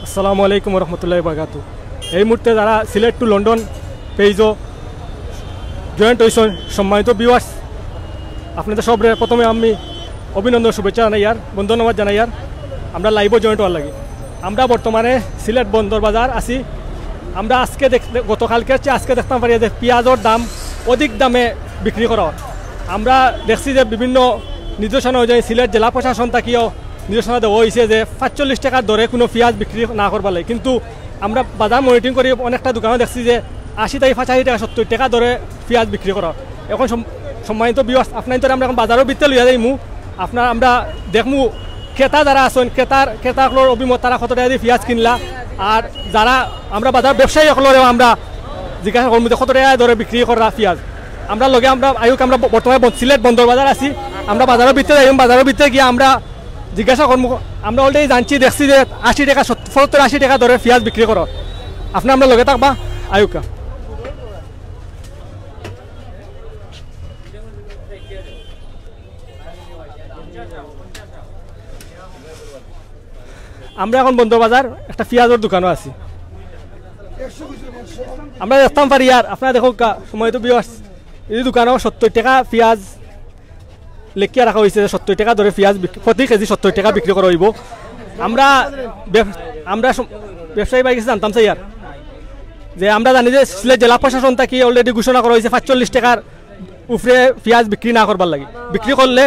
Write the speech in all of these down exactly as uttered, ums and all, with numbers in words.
আসসালামু আলাইকুম রহমতুল্লাহ বারকাতু। এই মুহূর্তে যারা সিলেট টু লন্ডন পেজও জয়েন্ট হয়েছেন, সম্মানিত ভিউয়ার্স, আপনাদের সবরে প্রথমে আমি অভিনন্দন, শুভেচ্ছা জানাইয়ার, বন্ধ ধন্যবাদ জানাইয়ার। আমরা লাইভও জয়েন্ট হওয়ার লাগি। আমরা বর্তমানে সিলেট বন্দর বাজার আছি। আমরা আজকে দেখ-, গতকালকের চেয়ে আজকে দেখতাম পারি যে পিঁয়াজর দাম অধিক দামে বিক্রি করা হয়। আমরা দেখছি যে বিভিন্ন নির্দেশনা অনুযায়ী সিলেট জেলা প্রশাসন থাকিও নির্দেশনা দেওয়া হয়েছে যে পাঁচচল্লিশ টাকার দরে কোনো পিঁয়াজ বিক্রি না করবার লাগে, কিন্তু আমরা বাজার মনিটরিং করি অনেকটা দোকানে দেখছি যে আশি থেকে পঁচাশি টাকা, সত্তর টাকা দরে পিঁয়াজ বিক্রি করা। এখন সম-, সম্মানিত ভিউয়ার্স, আপনার তো আমরা এখন বাজারও ভিতরে লইয়া যাইমু, আপনার আমরা দেখমু ক্রেতা যারা আছেন, ক্রেতার ক্রেতাগুলোর অভিমত, তারা কত টাকা দিয়ে পিঁয়াজ কিনলা, আর যারা আমরা বাজার ব্যবসায়ী সকলেরও আমরা জিজ্ঞাসা করবো যে কত টাকা দরে বিক্রি করা পিঁয়াজ। আমরা লগে আমরা আয়ুক, আমরা ব-, বর্তমানে বন-, সিলেট বন্দর বাজার আছি, আমরা বাজারও ভিতরে যাইমু, বাজারও ভিতরে গিয়ে আমরা জিজ্ঞাসা করবো। আমরা অলরেডি জানছি, দেখছি যে আশি টাকা, সত্তর, সত্তর আশি টাকা দরে পিঁয়াজ বিক্রি করো। আপনি আমরা লগে থাকবা, আয়ুকা। আমরা এখন বন্দর বাজার একটা পিঁয়াজর দোকানও আছি। আমরা দেখতাম পারি আর আপনারা দেখো কা-, সময় তো ভিউয়ার্স, এই দোকানও সত্তর টাকা পিঁয়াজ লেখিয়া রাখা হয়েছে যে সত্তর টাকা দরে পিঁয়াজ বিক-, প্রতি কেজি সত্তর টাকা বিক্রি করা হইব। আমরা ব্যব-, আমরা সম-, ব্যবসায়ী ভাই কাছে জানতাম চাই আর যে আমরা জানি যে সিলেট জেলা প্রশাসন থাকি অলরেডি ঘোষণা করা হয়েছে পাঁচচল্লিশ টাকার উপরে পিঁয়াজ বিক্রি না করবার লাগি, বিক্রি করলে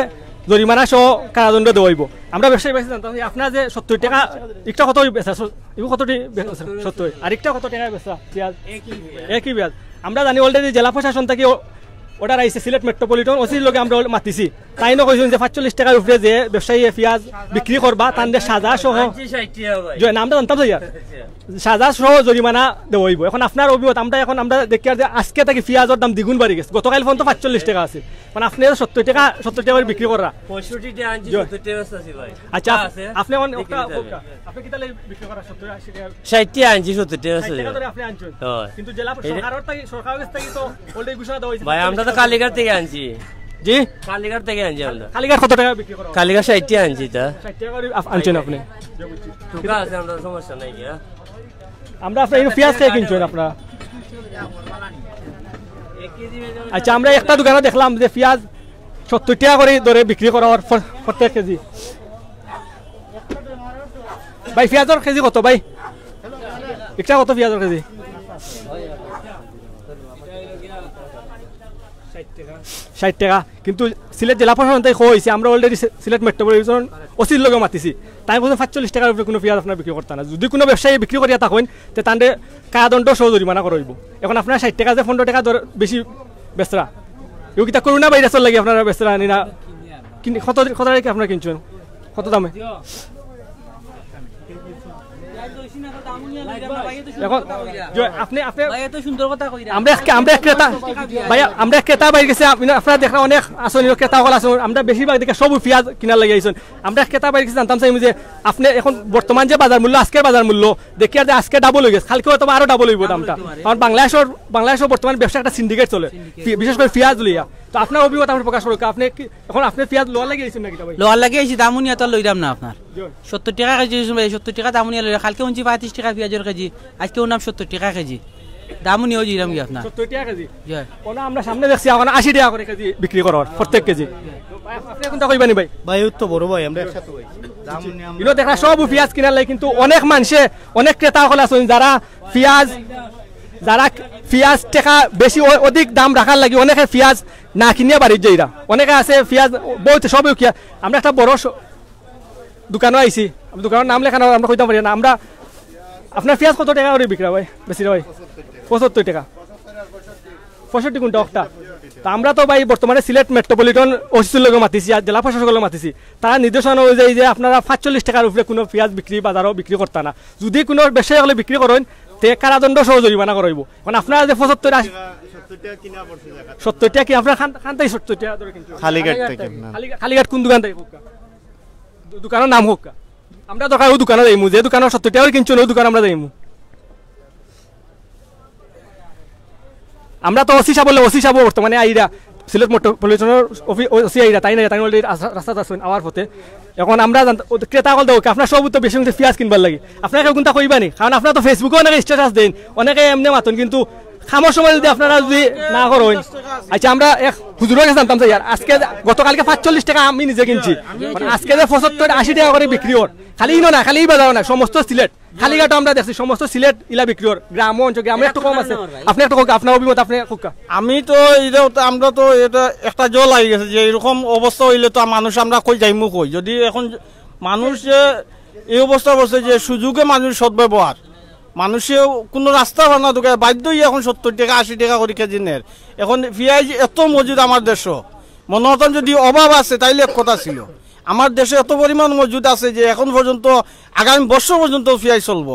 জরিমানা সহ কারাদণ্ড দেওয়া হইব। আমরা ব্যবসায়ী ভাই কাছে জানতাম চাই আপনারা যে সত্তর টাকা, একটা কত বেচা, স-, এগুলো কত টি-, বে-, সত্তর, আর একটা কত টাকা বেচা পিঁয়াজ? একই পিঁয়াজ। আমরা জানি অলরেডি জেলা প্রশাসন থাকি অর্ডার আইছে, সিলেট মেট্রোপলিটন ওসির লগে আমরা মাতিছি, তাইনও কইছেন যে পাঁচচল্লিশ টাকার উপরে যে ব্যবসায়ী পিঁয়াজ বিক্রি করবা, তানরে সাজা সহ, আনছি ষাট টাকা ভাই। জি, নামটা জানতাম চাই আর। সাজা সহ জরিমানা দেওয়া হইব। এখন আপনার অভিমত, আমরা এখন আমরা দেখি আর যে আজকে থাকি পিঁয়াজর দাম দ্বিগুণ বাড়ি গেছে, গতকাল পর্যন্ত পাঁচচল্লিশ টাকা আছে, মানে আপনি সত্তর টাকা, সত্তর টাকা করে বিক্রি করা। পঁয়ষট্টি টাকা আনছি, জি। সত্তর টাকা বেচছি ভাই। আচ্ছা, আপ-, আছে? আপনি এখন দেখি একটা, দিতে হবে। আপনি কি তাহলে বিক্রি করা সত্তর, আশি টাকা? ষাট টাকা আনছি, সত্তর টাকা বেচছি ষাট টাকা ভাই। ধরে আপনি আনছেন। হয়। কিন্তু জেলা এটা সরকারের থাকি, সরকারের কাছ থাকি তো already ঘোষণা দেওয়া হয়েছে। ভাই, আমরা তো কালীঘাট থেকে আনছি। জি? কালীঘাট থেকে আনছি আমরা। কালীঘাট কত টাকা বিক্রি করা হয়? কালীঘাট ষাট টাকা আনছি তা। ষাট টাকা করে আপ-, আনছেন আপনি? ঠোকা আছে, আমরা সমস্যা নাই গিয়া। আমরা আপনার এই পিঁয়াজ কে কিনছেন আপনারা? আচ্ছা, আমরা একটা দোকানে দেখলাম যে পিঁয়াজ সত্তর টাকা করে দরে বিক্রি করা হয় প্র-, প্রত্যেক কেজি। ভাই, পিঁয়াজর কেজি কত ভাই? একটা কত পিঁয়াজর কেজি? ষাট টাকা। কিন্তু সিলেট জেলা প্রশাসন থেকে কইছে, আমরা already সি-, সিলেট মেট্রোপলিটন ওসির লগে মাতিছি, তাই বলছে পাঁচচল্লিশ টাকার উপরে কোনো পিঁয়াজ আপনারা বিক্রি করতা না। যদি কোনো ব্যবসায়ী বিক্রি করিয়া থাকেন, তে তানরে কারাদণ্ড সহ জরিমানা করা হইব। এখন আপনারা ষাট টাকা যে পনেরো টাকা দর বেশি বেচরা, এও কিতা করোনা ভাইরাসর লাগি আপনারা বেচরা আনি না? কিন-, কত, কত টাকা কি আপনারা কিনছেন? কত দামে? এখন, যে, আপনি, আপনি, ভাই, এত সুন্দর কথা কইরা। আমরা এক, আমরা এক ক্রেতা, ভাই, আমরা এক ক্রেতা বাইর গেছে, আপনি, আপনারা দেখরা অনেক আছেন, ক্রেতা হল আছেন, আমরা বেশিরভাগ দেখে সব পিঁয়াজ কিনার লাগি আইছেন। আমরা এক ক্রেতা বাইর গেছে জানতাম চাই যে আপনি এখন বর্তমান যে বাজার মূল্য, আজকের বাজার মূল্য, দেখি আর যে আজকে ডাবল হয়ে গেছে, কালকে হয়তো বা আরো ডাবল হইব দামটা। কারণ বাংলাদেশের, বাংলাদেশের বর্তমানে ব্যবসা একটা সিন্ডিকেট চলে, পি-, বিশেষ করে পিঁয়াজ লইয়া। তো আপনার অভিমত আপনি প্রকাশ করুক, আপনি কি এখন আপনি পিঁয়াজ লওয়ার লাগি আইছেন নাকি ভাই? লওয়ার লাগি আইছি, দামুনিয়া তো আর লইরাম না আপনার। জি। সত্তর টাকা কেজি, ভাই, সত্তর টাকা দামুনিয়া লইরা। কালকে উনছি পঁয়ত্রিশ টাকা পিঁয়াজর কেজি, আজকে উনাম সত্তর টাকা কেজি। দামুনিয়াও দিরাম কি আপনার? সত্তর টাকা কেজি? জি। ওনা আমরা সামনে দেখছি এখন আশি টাকা করে কেজি বিক্রি করার প্রত্যেক কেজি। ভাই, আপনি কোনটা কইবানি ভাই? ভাই, ওই তো বড় ভাই, আমরা একসাথে ভাই। দামুনিয়া আমরা ইনো দেখা সব পিঁয়াজ কিনার লাগে, কিন্তু অনেক মানুষে, অনেক ক্রেতা সকল আছেন যারা পিঁয়াজ, যারা পিঁয়াজ টাকা বেশি অ-, অধিক দাম রাখার লাগি অনেকে পিঁয়াজ না কিনিয়া বাড়িত যাইরা। অনেকে আছে পিঁয়াজ বহুত সবই কিয়া। আমরা একটা বড় স-, দোকানও আইছি, আমি দোকানের নাম লেখানো আমরা কইতাম পারি না। আমরা, আপনার পিঁয়াজ কত টাকা করে বিক্রা ভাই, বেশি ভাই? পঁচাত্তর টাকা। পঁয়ষট্টি কোনটা একটা? তা আমরা তো ভাই বর্তমানে সিলেট মেট্রোপলিটন ওসির লগে মাতিছি আর জেলা প্রশাসকের লগে মাতিছি, তারা নির্দেশনা অনুযায়ী যে আপনারা পাঁচচল্লিশ টাকার উপরে কোনো পিঁয়াজ বিক্রি, বাজারও বিক্রি করতা না। যদি কোনো ব্যবসায়ী হলে বিক্রি করেন, তে কারাদণ্ড সহ জরিমানা করা হইব। এখন আপনারা যে পঁচাত্তর, আশি, সত্তর টাকা কিনা পড়ছে জায়গা। সত্তর টাকা কি আপনার খান, খান থেকে সত্তর টাকা ধরে কিনতে হবে? কালীঘাট থেকে না। কালীঘাট, কালীঘাট কোন দোকান থেকে হোক? দো-, দোকানের নাম হোক। আমরা দরকার ওই দোকানে যাইমু, যে দোকানে সত্তর টাকা করে কিনছো, ওই দোকানে আমরা যাইমু। আমরা তো ওসি সাহেব বললে, ওসি সাহেব বর্তমানে আইরা সিলেট মেট্রোপলিটনর অফি-, ও-, ওসি আইরা, তাইন আইরা, তাইন already রাস্তা, রাস্তাত আছইন, আওয়ার পথে। এখন আমরা জানতে, ও ক্রেতা অকল দেউক, আপনারা সব তো বেশি বেশি পিয়াজ কিনবার লাগি। আপনারা কেউ কুন্তা কইবা নি? কারণ আপনারা তো Facebook-ও অনেকে status দেইন, অনেকে এমনে মাতইন, কিন্তু কামর সময় যদি আপনারা যদি না করইন, আচ্ছা, আমরা এক হুজুরর গেছে জানতাম চাইয়ার, আজকে, গতকালকে পাঁচচল্লিশ টেকা আমি নিজে কিনছি, মানে, আজকে যে পঁচাত্তর আশি টেকা করি বিক্রি অর, খালি ইনো না, খালি ই বাজারো না, সমস্ত সিলেট কালীঘাটও আমরা দেখছি, সমস্ত সিলেট ইলা বিক্রি অর, গ্রাম অঞ্চল, গ্রামে একটু কম আছে। আপনে একটু কউক্কা, আপনার অভিমত, আপনে কউক্কা। আমি তো ইটা তো, আমরা তো ইটা একটা জল আই গেছে যে এরকম অবস্থা অইলে তো মানুষ আমরা কই যাইমু কই? যদি এখন মানুষ যে এই অবস্থা করছে যে সুযোগে মানুষ সদ্ব্যবহার, মানুষে কুনু রাস্তা বানা দোকানে বাধ্য অইয়া এখন সত্তর টেকা আশি টেকা করি কেজি নের। এখন পিয়াজ এত মজুদ আমার দেশো, মনে হতাম যদি অভাব আছে তাইলে এক কথা ছিল। আমার দেশে এত পরিমাণ মজুদ আছে যে এখন পর্যন্ত, আগামী বছর পর্যন্ত পিয়াজ চলবো।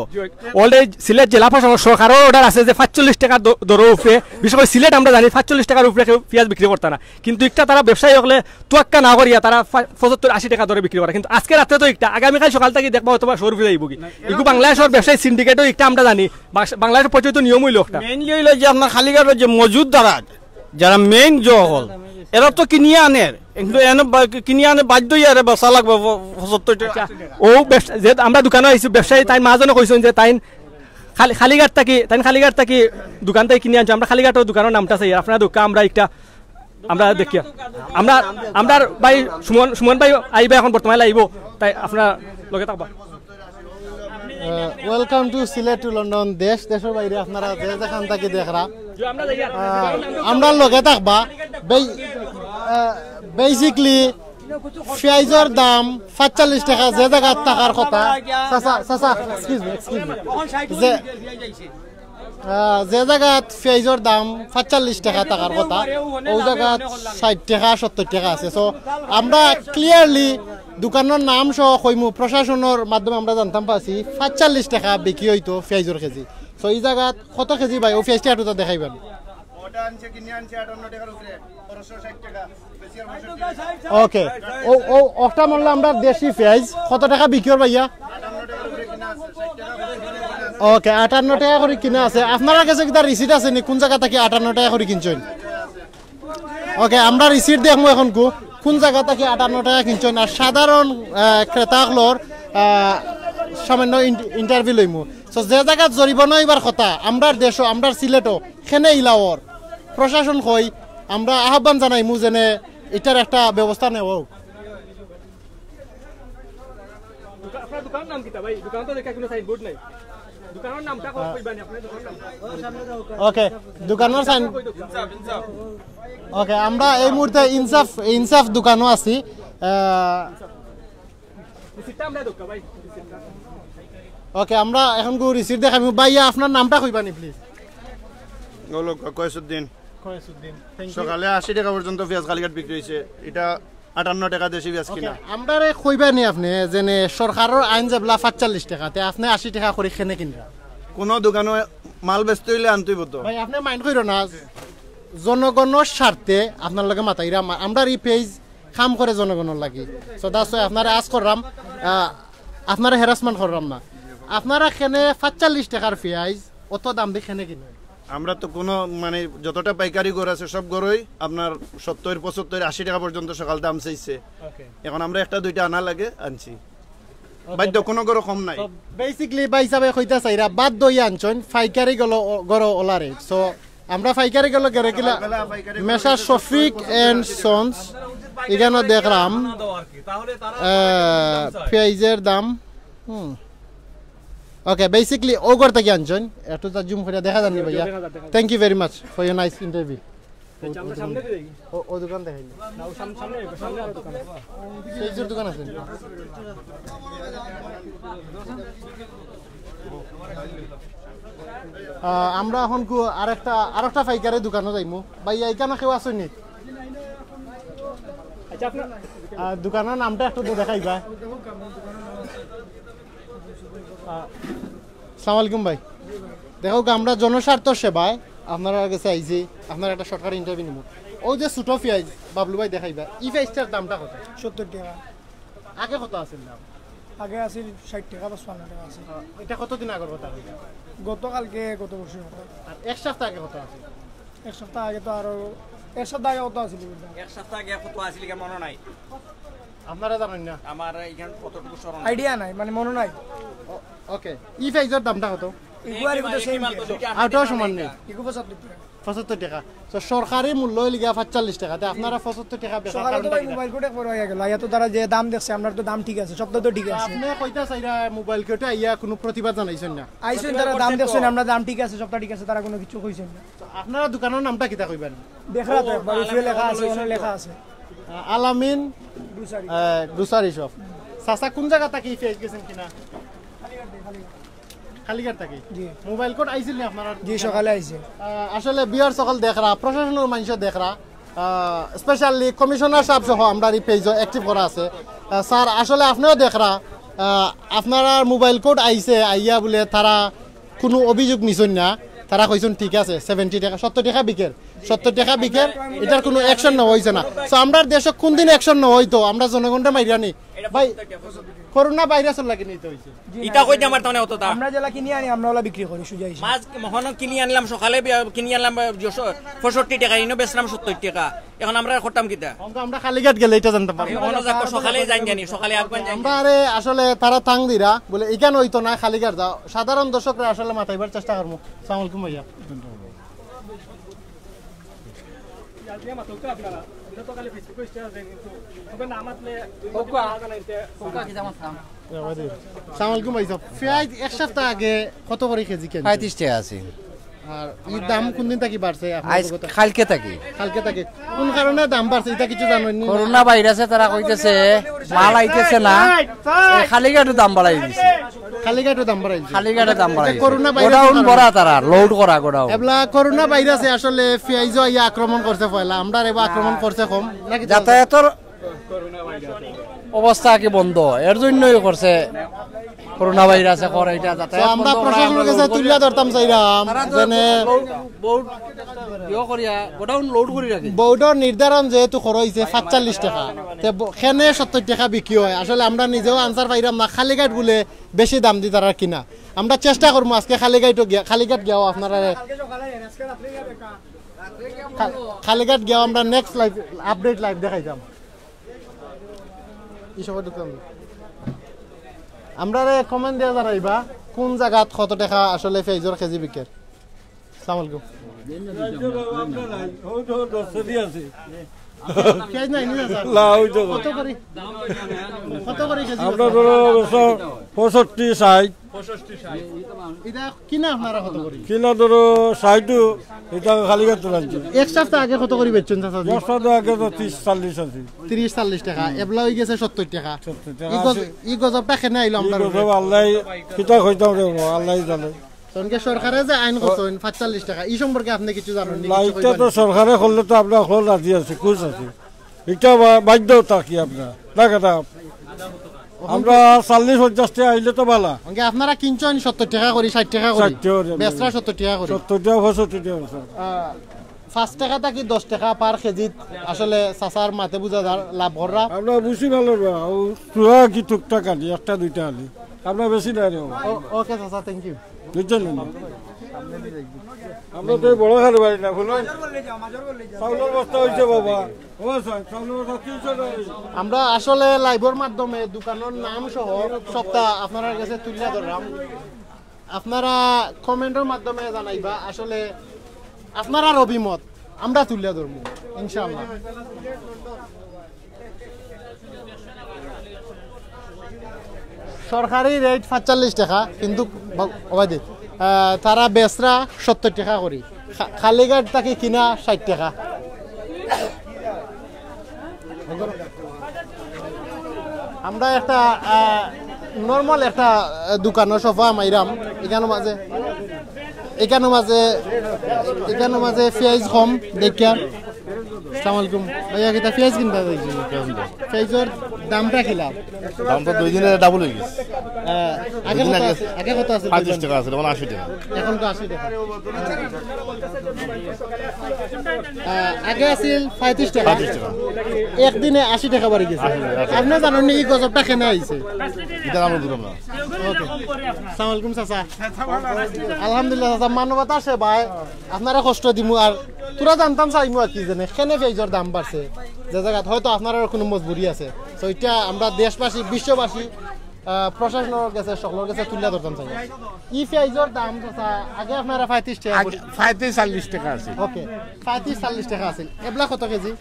Already সিলেট জেলা প্রশাসন সরকারর order আছে যে পাঁচচল্লিশ টেকা দ-, দরর উপরে, বিশেষ করি সিলেট আমরা জানি পাঁচচল্লিশ টেকার উপরে কেউ পিয়াজ বিক্রি করতা না, কিন্তু একটা তারা ব্যবসায়ী অকলে তোয়াক্কা না করিয়া তারা পা-, পঁচাত্তর আশি টেকা দরে বিক্রি করে। কিন্তু আজকে রাত্রে তো একটা, আগামীকাল সকাল থাকি দেখবা হয়তো বা সৌর ফিরে আইবো কি। এগু বাংলাদেশর ব্যবসায়ী syndicate-ও একটা আমরা জানি, বাংলাদেশর প্রচলিত নিয়ম অইলো একটা। Mainly অইলো যে আপনার কালীঘাটর যে মজুদ দ্বারা যারা main যে অকল, এরা তো কিনিয়া আনের, কিন্তু এনে বা-, কিনিয়া আনে বাধ্য অইয়া এরা বেচা লাগবো প-, পঁচাত্তর টেকা। আচ্ছা, ও ব্যবসা-, যে আমরা দোকানো আইছি, ব্যবসায়ী তাইন মাজনে কইছইন যে তাইন কালী-, কালীঘাট থাকি, তাইন কালীঘাট থাকি দোকান থাকি কিনিয়া আনছইন। আমরা কালীঘাটর দোকানর নামটা চাই, আপনারা দোকান আমরা একটা, আমরা দেখিয়া, আমরা, আমরা ভাই সুমন, সুমন ভাই আইবা এখন বর্তমানে আইবো, তাই আপনারা লগে থাকবা। Welcome to Sylhet to London। দেশ দেশর বাইরে আপনারা যে যেখান থাকি দেখরা, আহ, আমরার লগে থাকবা। বে-, আহ, basically পিয়াজর দাম পাঁচচল্লিশ টেকা যে জাগাত থাকার কথা। চাচা, চাচা, excuse me, excuse me। যে, আহ, যে জাগাত পিয়াজর দাম পাঁচচল্লিশ টেকা থাকার কথা, অউ জাগাত ষাইট টেকা, সত্তর টেকা আছে। So, আমরা clearly দোকানর নাম সহ কইমু, প্রশাসনর মাধ্যমে আমরা জানতাম পারছি পাঁচচল্লিশ টেকা বিক্রি অইতো পিয়াজর কেজি। So, ই জাগাত কত কেজি ভাই? অউ পিয়াজটা একটু তো দেখাইবেন। ওটা আনছে, কিনে আনছে আটান্ন টাকার উপরে, খরচ ষাট টাকা, বেশি আর পঁয়ষট্টি টাকা। Okay, ও, ও, ওটা মনে হয় আমরা দেশি পিয়াজ। কত টাকা বিক্রি অর ভাইয়া? আটান্ন টাকার উপরে কিনা আছে, ষাট টাকা বেশি করে কিনা আছে। Okay, আটান্ন টাকা করি কিনা আছে। আপনারার গেছে কিতা receipt আছে নি? কুন জাগা থাকি আটান্ন টাকা করি কিনছইন? Okay, আমরা receipt দেখমু এখন কু-, কুন জাগা থাকি আটান্ন টাকা কিনছইন। আর সাধারণ, আহ, ক্রেতা অকলর, আহ, সামান্য ইন-, interview লইমু। So, যে জাগাত জরিমানা অইবার কথা, আমরার দেশো, আমরার সিলেটো, কেনে ইলা অর? প্রশাসন কই, আমরা আহ্বান জানাইমু যেনে ইটার একটা ব্যবস্থা নেওয়া অউক। দোকান, আপনার দোকানর নাম কিতা ভাই? দোকান তো দেখি কুনু signboard নাই। দোকানর নামটা কই, কইবা নি আপনার দোকানর নাম? Okay, দোকানর sign-, okay, আমরা এই মুহূর্তে ইনসাফ, ইনসাফ দোকানো আছি। আহ, receipt-টা আমরা দোকা ভাই, receipt-টা। Okay, আমরা এখন গু receipt দেখাইমু। ভাইয়া, আপনার নামটা কইবা নি, please? হলো ক-, কয়েসুদ্দিন। কয়েসুদ্দিন, thank you। সকালে আশি টাকা পর্যন্ত পিয়াজ কালীঘাট বিক্রি অইছে, ইটা আটান্ন টাকা দেশি পিয়াজ কিনা। Okay, আমরারে কইবা নি আপনে যেনে সরকারর আইন যেবলা পাঁচচল্লিশ টাকা, তে আপনে আশি টাকা করি কেনে কিনরা? কুনু দোকানো মাল বেচতে অইলে আনতে অইবো তো। ভাই, আপনে mind কইরো না, জনগণর স্বার্থে আপনার লগে মাতাইরা, আমা-, আমরার ই page কাম করে জনগণর লাগি। So that's why আপনারে ask কররাম, আহ, আপনারে harassment কররাম না। আপনারা কেনে পাঁচচল্লিশ টাকার পিয়াজ অত দাম দি কেনে কিনইন? আমরা তো কুনু, মানে, যতটা পাইকারি ঘর আছে, সব ঘরই আপনার সত্তর, পঁচাত্তর, আশি টাকা পর্যন্ত সকাল দাম চাইছে। Okay। এখন আমরা একটা দুইটা আনা লাগে, আনছি। Okay। বাধ্য, কুনু ঘরো কম নাই। So, basically, ভাই সাবে কইতা চাইরা, বাধ্য অইয়া আনছইন, পাইকারি গেলো, ঘরো ওলা rate। So, আমরা পাইকারি গেলো গেরে কিলা, মেসার শফিক and Sons, ইখানো দেখরাম, আহ, পিয়াজর দাম, হুম। Okay, basically, অউ ঘর থাকি আনছইন, একটু তা zoom করিয়া দেখা যার নি ভাইয়া। দেখা যার, দেখা যার। Thank you very much for your nice interview। আচ্ছা, আমরা সামনে দিয়ে যাই। ও, ও দোকান দেখাইনি। না, ও সাম-, সামনে, সামনে আরো দোকান আছে। পিয়াজর দোকান আছে। আহ, আমরা এখন কু-, আরেকটা, আরেকটা পাইকারি দোকানো যাইমু। ভাইয়া, ইখানো কেউ আছইন নি? আচ্ছা, আপনার আহ, দোকানর নামটা একটু দেখাইবা। আহ, আসসালামু আলাইকুম ভাই। দেখউক্কা, আমরা জনস্বার্থ সেবায় আপনারার গেছে আইছি, আপনার একটা shortcut interview নিমু। অউ যে ছোট পিয়াজ বাবলু ভাই দেখাইবা, ই পিয়াজটার দামটা কত? সত্তর টাকা। আগে কত আছিল দাম? আগে আছিল ষাইট টাকা, পঁচপান্ন টাকা আছিল। আহ, ইটা কতদিন আগর কথা কইলা? গতকালকে, গত পরশু কথা। আর এক সপ্তাহ আগে কত আছিল? এক সপ্তাহ আগে তো আরো এক সপ্তাহ আগে কত আছিল? এক সপ্তাহ আগে কত আছিল, এটা মনে নাই। আপনারা জানেন না? আমার এখান কতটুকু স্মরণ আইডিয়া নাই, মানে, মনে নাই। ওকে, ই পেঁয়াজর দামটা কত? ইগুয়ার ভিতরে সেম। আউটাও সমান নেই। ইগু পঁচাত্তর টাকা। পঁচাত্তর টাকা। তো সরকারি মূল্য হইল গিয়া পাঁচচল্লিশ টাকা, তে আপনারা পঁচাত্তর টাকা বেচার সকালে তো কারণটা ভাই কিতা? মোবাইল কোর্টে পড়ে হয়ে গেল, এত তারা যে দাম দেখছে, আপনার তো দাম ঠিক আছে, সবটা তো ঠিক আছে। আপনি কইতা চাইরা মোবাইল কোর্টে আইয়া কোনো প্রতিবাদ জানাইছেন না? আইছেন, তারা দাম দেখছেন, আমরা দাম ঠিক আছে, সবটা ঠিক আছে, তারা কোনো কিছু কইছেন না। তো আপনারা দোকানের নামটা কিতা কইবেন? দেখরা তো একবার উপরে লেখা আছে, ওখানে লেখা আছে। আহ, আলামিন গ্রোসারি। আহ, গ্রোসারি শপ। চাচা কোন জায়গা থাকি পেঁয়াজ গেছেন কিনা? কালীঘাট থাকি? জি। মোবাইল কোর্ট আইছিল নি আপনারা? জি, সকালে আইছে। আহ, আসলে ভিউয়ার সকল দেখরা, প্রশাসনের মানুষ দেখরা, আহ, স্পেশালি কমিশনার সাহেব সহ আমরা এই পেজও অ্যাক্টিভ করা আছে। আহ, স্যার, আসলে আপনিও দেখরা, আহ, আপনারা মোবাইল কোর্ট আইছে, আইয়া বলে তারা কোনো অভিযোগ নিছেন না, তারা কইছেন ঠিক আছে, সেভেন্টি টাকা, সত্তর টাকা বিকের, সত্তর টাকা বিকের, এটার কোনো অ্যাকশন নেওয়া হয়েছে না। তো আমরার দেশে কোন দিন অ্যাকশন নেওয়া হইতো? আমরা জনগণরে মাইরানি ভাই, করোনা ভাইরাসর লাগি নিতে হইছে। জি, ইটা না, কইতে আমার তানে অত দাম। আমরা যেলা কিনি আনি, আমরা ওলা বিক্রি করি, সুজা হিসাবে। মাছ মহন কিনি আনলাম সকালে, বি-, কিনি আনলাম, আহ, যে স-, পঁয়ষট্টি টাকা, ইনো বেচলাম সত্তর টাকা। এখন আমরা করতাম কিতা? এখন তো আমরা কালীঘাট গেলে এটা জানতে পারবো। এখন যাক, সকালে যাই জানি, সকালে আগুয়ান যাই। আমরা আরে আসলে তারা তাং দিরা, বলে, "এখানে হইতো না, কালীঘাট যাও।" সাধারণ দর্শকরা আসলে মাতাইবার চেষ্টা করবো। সালাম আলাইকুম ভাইয়া। সালাম আলাইকুম ভাই সাহেব। পেঁয়াজ এক সপ্তাহ আগে কত করে কেজি কেনছেন? পঁয়ত্রিশ টাকা আছে। আর এই দাম কোন দিন থাকি বাড়ছে আপনার আইজ গত? কালকে থাকি। কালকে থাকি। কোন কারণে দাম বাড়ছে এটা কিছু জানেন নি? করোনা ভাইরাসে তারা কইতেছে মাল আইতেছে না, এই কালীঘাটে দাম বাড়াই দিছে। কালীঘাটে দাম বাড়াইছে। কালীঘাটে দাম বাড়াইছে। করোনা ভাইরাসের গোডাউন কারণে। ভরা তারা, লোড করা গোডাউন। এবলা করোনা ভাইরাসে আসলে পেঁয়াজও আইয়া আক্রমণ করছে পয়লা, আমরা এবার আক্রমণ করছে কম নাকি? যাতায়াতর অবস্থা কি বন্ধ, এর জন্যই করছে করোনা ভাইরাসে করে এটা যাতায়াত তো আমরা বন্ধ করা, প্রশাসনের আমরা কাছে লোড করি তুলিয়া ধরতাম চাইরাম, তারা তো যেনে বহুত, বহুত ইয়ে করিয়া গোডাউন লোড করি রাখে। বোর্ডর নির্ধারণ যেহেতু করা হইছে পাঁচচল্লিশ টাকা, তে ব-, কেনে সত্তর টাকা বিক্রি হয়, আসলে আমরা নিজেও আনসার পাইরাম না। কালীঘাট বলে বেশি দাম দি তারা কিনা। আমরা চেষ্টা করবো আজকে কালীঘাটও গিয়া, কালীঘাট গিয়াও আপনারা কা-, কালীঘাট গিয়াও আমরা নেক্সট লাইভ, আপডেট লাইভ দেখাইতাম। ই সবাই ঢুকতাম। আমরারে কমেন্ট দিয়া জানাইবা কোন জায়গাত কত টাকা আসলে পেঁয়াজর কেজি বিকের। আসসালামু আলাইকুম। পেঁয়াজ নাই নি, স্যার? না, ওই তো। কত করি? কত করি কেজি? আমরা ধরো অবশ্য পঁয়ষট্টি, ষাট। এটা কিনা আপনারা কত করি? কিনা ধরো ষাট, এটা কালীঘাট তো লাগছে। এক সপ্তাহ আগে কত করি বেচছেন, চাচা জি? এক সপ্তাহ আগে তো ত্রিশ, চল্লিশ আছে। ত্রিশ, চল্লিশ টাকা, এবলা হয়ে গেছে সত্তর টাকা। সত্তর টাকা ই গজ-, আছে। ই গজবটা কেনে আইলো ই আমরা গজব উপরে? আল্লাহ, কিতা কইতাম রে বাবা, আল্লাহ জানে। তখন কি সরকারে যে আইন করছেন পাঁচচল্লিশ টাকা, ই সম্পর্কে আপনি কিছু জানেন নি? না, কিছু এটা তো কইবেন? সরকারে করলে তো আমরা এখন রাজি আছি, খুশ আছি। এটা বা-, বাধ্য থাকি আমরা, না কথা। আমরা চল্লিশ পঞ্চাশ টাকা আইলে তো ভালা। ওকে, আপনারা কিনছেন সত্তর টাকা করি, ষাট টাকা করি, ষাট টাকা করি। বেচরা সত্তর টাকা করি। সত্তর টাকা, পঁয়ষট্টি টাকা, স্যার। আহ, পাঁচ টাকা থাকি দশ টাকা পার কেজিত আসলে চাচার মাতে বুঝা যার লাভ কররা। আমরা বুঝি ভালো না, ও চূড়া কি টুকটাক আনি, একটা দুইটা আনি। আমরা বেশি নাই রে বাবা। ও-, ওকে চাচা, থ্যাংক ইউ। বুঝছেন না? আমরা তো এই বড় ঘরে বাড়ি না, বলুন। চাউলের বস্তা হইছে বাবা। ও স্যার, চাউলের বস্তা তিনশো টাকা। আমরা আসলে লাইভের মাধ্যমে দোকানের নাম সহ সবটা আপনার কাছে তুলিয়া ধরলাম। আপনারা কমেন্টের মাধ্যমে জানাইবা আসলে আপনারার অভিমত, আমরা তুলিয়া ধরবো ইনশাআল্লাহ। সরকারি রেট পাঁচচল্লিশ টাকা, কিন্তু বা-, ওবায়দি, আহ, তারা বেচরা সত্তর টাকা করি, খা-, কালীঘাট থাকি কিনা ষাট টাকা। আমরা একটা, আহ, নরমাল একটা, আহ, দোকানও সফা মাইরাম, এখানো মাঝে, এখানো মাঝে, এখানো মাঝে পেঁয়াজ কম দেখিয়া। আসসালামু আলাইকুম। ভাইয়া, কিতা পেঁয়াজ কিনতা যাইছি? পেঁয়াজর দামটা কিলা? দামটা দুই দিনে ডাবল অই গেছে। আহ, আগে দুই দিন কত আগে আছে? আগে কত আছে? পঁয়ত্রিশ টাকা আছে, এখন আশি টাকা। এখন তো আশি টাকা। আহ, আগে আছিল পঁয়ত্রিশ টাকা। পঁয়ত্রিশ টাকা। একদিনে আশি টাকা বাড়ি গেছে। আশি টাকা। আপনি জানেন নি এই গজবটা কেনে আইছে? এটা আমরা বুঝলাম না। ওকে। আসসালামু আলাইকুম চাচা। আলহামদুলিল্লাহ চাচা, মানবতার সেবায় আপনারা কষ্ট দিমু আর তোরা জানতাম চাইমু আর কি জানে কেনে পেঁয়াজর দাম বাড়ছে, যে জায়গাত হয়তো আপনারার কোনো মজবুরি আছে। তো এটা আমরা দেশবাসী, বিশ্ববাসী, আহ, প্রশাসনের কাছে, সকলের কাছে তুলে ধরতাম চাই। ই পেঁয়াজর দাম চাচা, আগে আপনারা পঁয়ত্রিশ টাকা আগে পঁয়ত্রিশ চল্লিশ টাকা আছে। ওকে, পঁয়ত্রিশ চল্লিশ টাকা আছে। এবলা কত কেজি?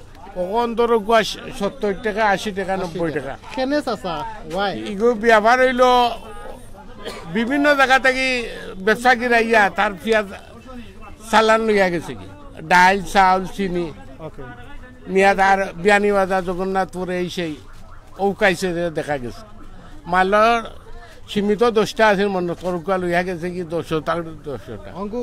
অখন ধরো গুয়া সত্তর টাকা, আশি টাকা, নব্বই টাকা। কেনে চাচা? Why? ইগো ব্যাপার অইলো বিভিন্ন জায়গা থাকি ব্যবসায়ীরা আইয়া তার পেঁয়াজ চালান লইয়া গেছে কি, ডাইল, চাউল, চিনি। ওকে। মিয়া তার বিয়ানীবাজার, জগন্নাথপুর, এই সেই ঔকাইছে যে দেখা গেছে। মালর সীমিত দশটা আছে, মনে করুকা লইয়া গেছে কি দশটা, দশটা। অঙ্কু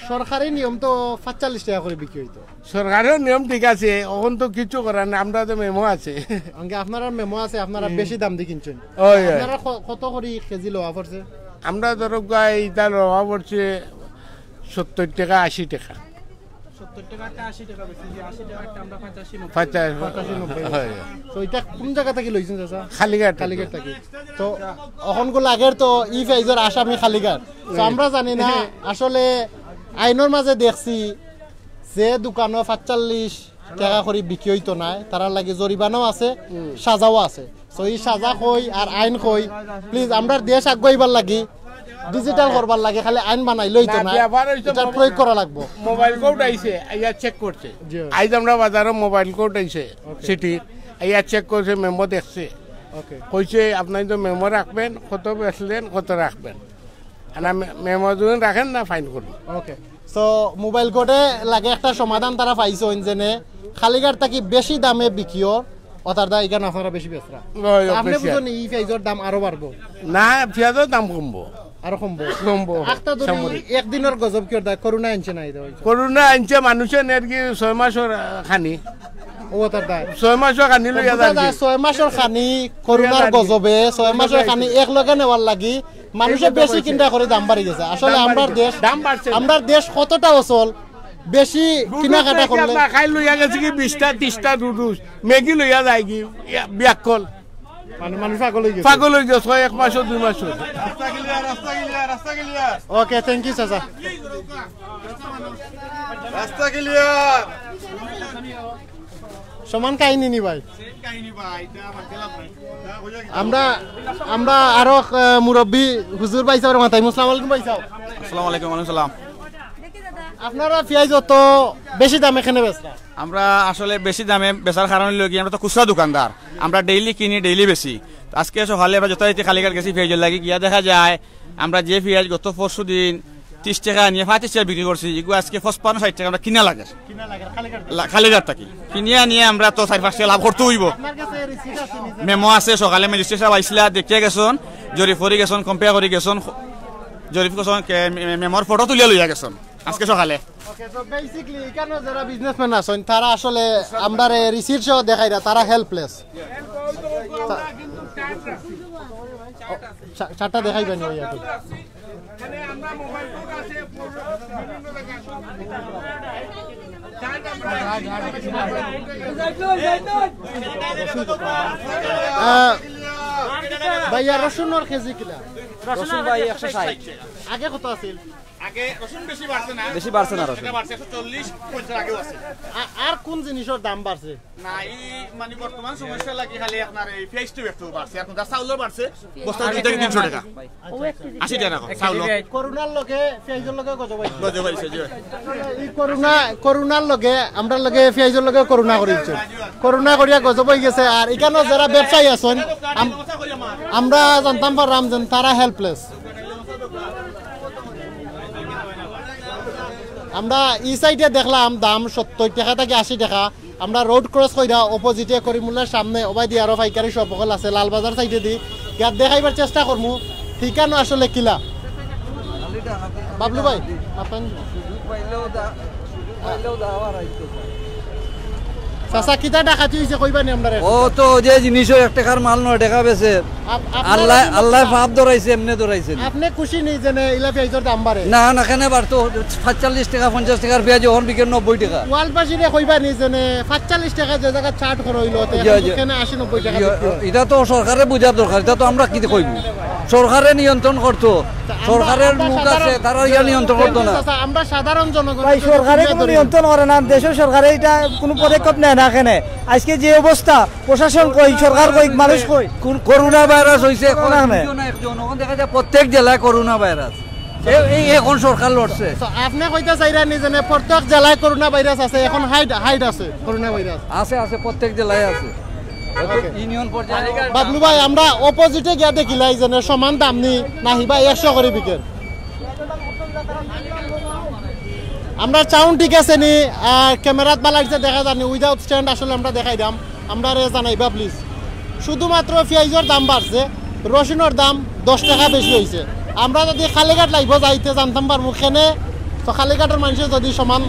সরকারি নিয়ম তো পাঁচচল্লিশ টাকা করে বিক্রি হইতো। সরকারের নিয়ম ঠিক আছে, অখন তো কিছু করার নাই, আমরা তো মেমো আছে। আঙ্গে আপনারা মেমো আছে, আপনারা বেশি দাম দিয়ে কিনছেন। ওই, ওই। আপনারা ক-, কত করে কেজি লওয়া পড়ছে? আমরা ধরো গাই ইটা লওয়া পড়ছে সত্তর টাকা, আশি টাকা। সত্তর টাকাটা আশি টাকা বেশি, যে আশি টাকাটা আমরা পঁচাশি নব্বই। পঁচাশি। পঁচাশি নব্বই। হয়। তো এটা কোন জায়গা থেকে লইছেন চাচা? কালীঘাট থেকে। কালীঘাট থেকে। তো অখন গুলো আগের তো ই পেঁয়াজর আসামি কালীঘাট। তো আমরা জানি না আসলে আইনের মাঝে দেখছি যে দোকানো পাঁচচল্লিশ টাকা করে বিক্রি হইতো না, তারার লাগি জরিমানাও আছে, সাজাও আছে। তো এই সাজা কই আর আইন কই, প্লিজ, আমরার দেশ আগুয়াইবার লাগি, ডিজিটাল করবার লাগি খালি আইন বানাইলে হইতো না, না, ব্যাপার হইছে এটার মোবাইল, প্রয়োগ করা লাগবো। মোবাইল কোর্ট আইছে, আইয়া চেক করছে। জি। আইজ আমরা বাজারো মোবাইল কোর্ট আইছে, ওকে। সিটি, আইয়া চেক করছে, মেমো দেখছে। ওকে। কইছে, "আপনারা তো মেমো রাখবেন, কত বেচলেন, কত রাখবেন।" আর না মে-, মেমো যদি রাখেন না, ফাইন করবো। ওকে। তো মোবাইল কোর্টে লাগে একটা সমাধান তারা পাইছইন, যেনে কালীঘাট থাকি বেশি দামে বিকিওর, অতার দা এখানে আপনারা বেশি বেচরা। ওই, তো আপনি বেশি। বুঝুন, ই পেঁয়াজর দাম আরো বাড়বো? না, পেঁয়াজর দাম কমবো। আরো কমবো? কমবো। আখতা ধরি সামরিক। একদিনের গজব কিওর দা, করোনা আনছে না, এই দা হইছে। করোনা আনছে মানুষের নের কি ছয় মাসর, আহ, খানি। ও, অতার দা। ছয় মাসর খানি লইয়া বুঝা যায় যায়, কি? ছয় মাসর খানি, করোনার লইয়া যায় কি? গজবে, ছয় মাসর খানি এক লগে নেওয়ার লাগি মানুষে এই বেশি কথা কিনতা করি দাম বাড়ি গেছে। আসলে দাম বাড়ি আমরার গেছে। দেশ, দাম বাড়ছে না। আমরার দেশ কতটা অচল, বেশি দুধ কিনাকাটা দেখি করলে। আপনার খাই লইয়া গেছে কি বিশটা, ত্রিশটা দুধ, ম্যাগি লইয়া যায় কি, ইয়া, বিয়াক্কল। মানে মানুষ পাগল হয়ে গেছে। পাগল হয়ে গেছে, এক মাসও, দুই মাসও। রাস্তা ক্লিয়ার, রাস্তা ক্লিয়ার, রাস্তা ক্লিয়ার। ওকে, thank you, চাচা। রাস্তা ক্লিয়ার। সমান কাহিনী নি ভাই? আমরা, আমরা আরো, আহ, মুরব্বী হুজুর ভাই সাহেবের মাথায়। আসসালামু আলাইকুম ভাই সাহেব। আসসালামু আলাইকুম, ওয়ালাইকুম সালাম। আপনারা পেঁয়াজ অত বেশি দামে কেনে বেচরা? আমরা আসলে বেশি দামে বেচার কারণ হইলো কি, আমরা তো খুচরা দোকানদার, আমরা ডেইলি কিনি, ডেইলি বেচি। তো আজকে সকালে আমরা যথারীতি কালীঘাট গেছি পেঁয়াজর লাগি, গিয়া দেখা যায় আমরা যে পেঁয়াজ গত পরশু দিন ত্রিশ টাকা নিয়ে পঁয়ত্রিশ টাকা বিক্রি করছি, এগুলো আজকে পঁচপান্ন ষাট টাকা আমরা কিনা লাগে। লা-, কালীঘাট থাকি। কিনিয়া নিয়ে আমরা তো চার পাঁচ টাকা লাভ করতে হইব। আপনার কাছে রিসিট আছে নিজে? মেমো আছে, সকালে ম্যাজিস্ট্রেট সাহেব আইসলা, দেখিয়া গেছন, জরিপ করি গেছন, কম্পেয়ার করি গেছন, জরিপ করছন, কে-, মে-, মেমোর ফটো তুলিয়া লইয়া গেছন আজকে সকালে। ওকে, so basically এখানে যারা বিজনেসম্যান আছেন, তারা আসলে আমরারে রিসিট সহ দেখাইরা, তারা হেল্পলেস। চা-, চারটা দেখাইবেন ওই এখন। আহ, ভাইয়া, রসুনর কেজি কিলা? রসুন ভাই একশো ষাট। আগে কত আছিল? আগে রসুন বেশি বাড়ছে না। বেশি বাড়ছে না রসুন। এটা বাড়ছে একশো চল্লিশ, পঞ্চাশ আগেও আছে। আ-, আর কোন জিনিসর দাম বাড়ছে? না, এই মানে বর্তমান সমস্যা লাগে খালি আপনার এই পেঁয়াজটা একটু বাড়ছে। এখন যা চাউলও বাড়ছে, বস্তা দুই থেকে তিনশো টাকা। আশি টাকা রাখো, চাউল। করোনার লগে পেঁয়াজর লগে গজব অইছে। গজব অইছে, জি। এই করোনা, করোনার লগে, আমরার লগে পেঁয়াজর লগে করোনা করি দিছে। করোনা করিয়া গজব অই গেছে। আর এখানে যারা ব্যবসায়ী আছেন, আম-, আমরা জানতাম পারলাম যে তারা হেল্পলেস। আমরা ই সাইডে দেখলাম দাম সত্তর টাকা থাকি আশি টাকা। আমরা রোড ক্রস কইরা অপোজিটে করিমুল্লার সামনে ওবায়দি আরো পাইকারি শপ অকল আছে লালবাজার সাইডে দি। ইয়াত দেখাইবার চেষ্টা করমু ঠিকানা আসলে কিলা। বাবলু ভাই, আপনার চাচা, কিতা ডাকাতি অইছে কইবা নি আমরারে? ও তো যে জিনিসও এক টেকার মাল নয় টেকা বেচে। আপ- আপনারা আল্লাহ কি আল্লাহ মাতলা? পাপ ধরাইছে, এমনি ধরাইছে না। আপনি খুশি নি যে নে ইলা পিয়াইজর দাম বাড়ে? না, না, কেনে বাড়তো? পাঁচচল্লিশ টেকা, পঞ্চাশ টেকার পিয়াইজ অখন বিকে নব্বই টেকা। ওয়ালবাসীরে কইবা নি যে নে পাঁচচল্লিশ টেকা যে জাগাত চাট করা অইলো, তো জি, এখন জি। কেনে আশি নব্বই টেকা জি, বিক্রি অয়? ইটা তো সরকারে বুঝার দরকার, ইটা তো আমরা কি কইব? সরকারে নিয়ন্ত্রণ করতো, তা আমরা- সরকারের আমরা মুখ সাধারণ- আছে, তারা ইয়া নিয়ন্ত্রণ করতো না। আচ্ছা, আমরা সাধারণ জনগণ ভাই, সরকারে কোনো নিয়ন্ত্রণ করে না, দেশের সরকারে এটা কোনো পদক্ষেপ নেয় না। এখানে আজকে যে অবস্থা, প্রশাসন কই, সরকার কই, মানুষ কই? কোন করোনা ভাইরাস হইছে, করোনা কয় নাই। দুইজন না একজন, ওখানে দেখা যায় প্রত্যেক জেলায় করোনা ভাইরাস। এই, এই এখন সরকার লড়ছে। তো আপনি কইতে চাইরা নি যে প্রত্যেক জেলায় করোনা ভাইরাস আছে, এখন হাইট হাইট আছে করোনা ভাইরাস। আছে, আছে, প্রত্যেক জেলায় আছে। ওকে। ইউনিয়ন পর্যায়ে বাবলু ভাই, আমরা অপোজিটে গিয়া দেখিলাই যে সমান দাম নি না হিবা একশো করে বিকের। আমরা সাউন্ড ঠিক আছে নি, আর ক্যামেরাত বালা লাগছে দেখা যার নি, উইদাউট স্ট্যান্ড আসলে আমরা দেখাই দাম, আমরারে জানাইবা প্লিজ। শুধুমাত্র পিয়াইজর দাম বাড়ছে, রসুনর দাম দশ টেকা বেশি অইছে। আমরা যদি কালীঘাট লাইভো যাইতে জানতাম পারমু কেনে, তো কালীঘাটর মানুষে যদি সমান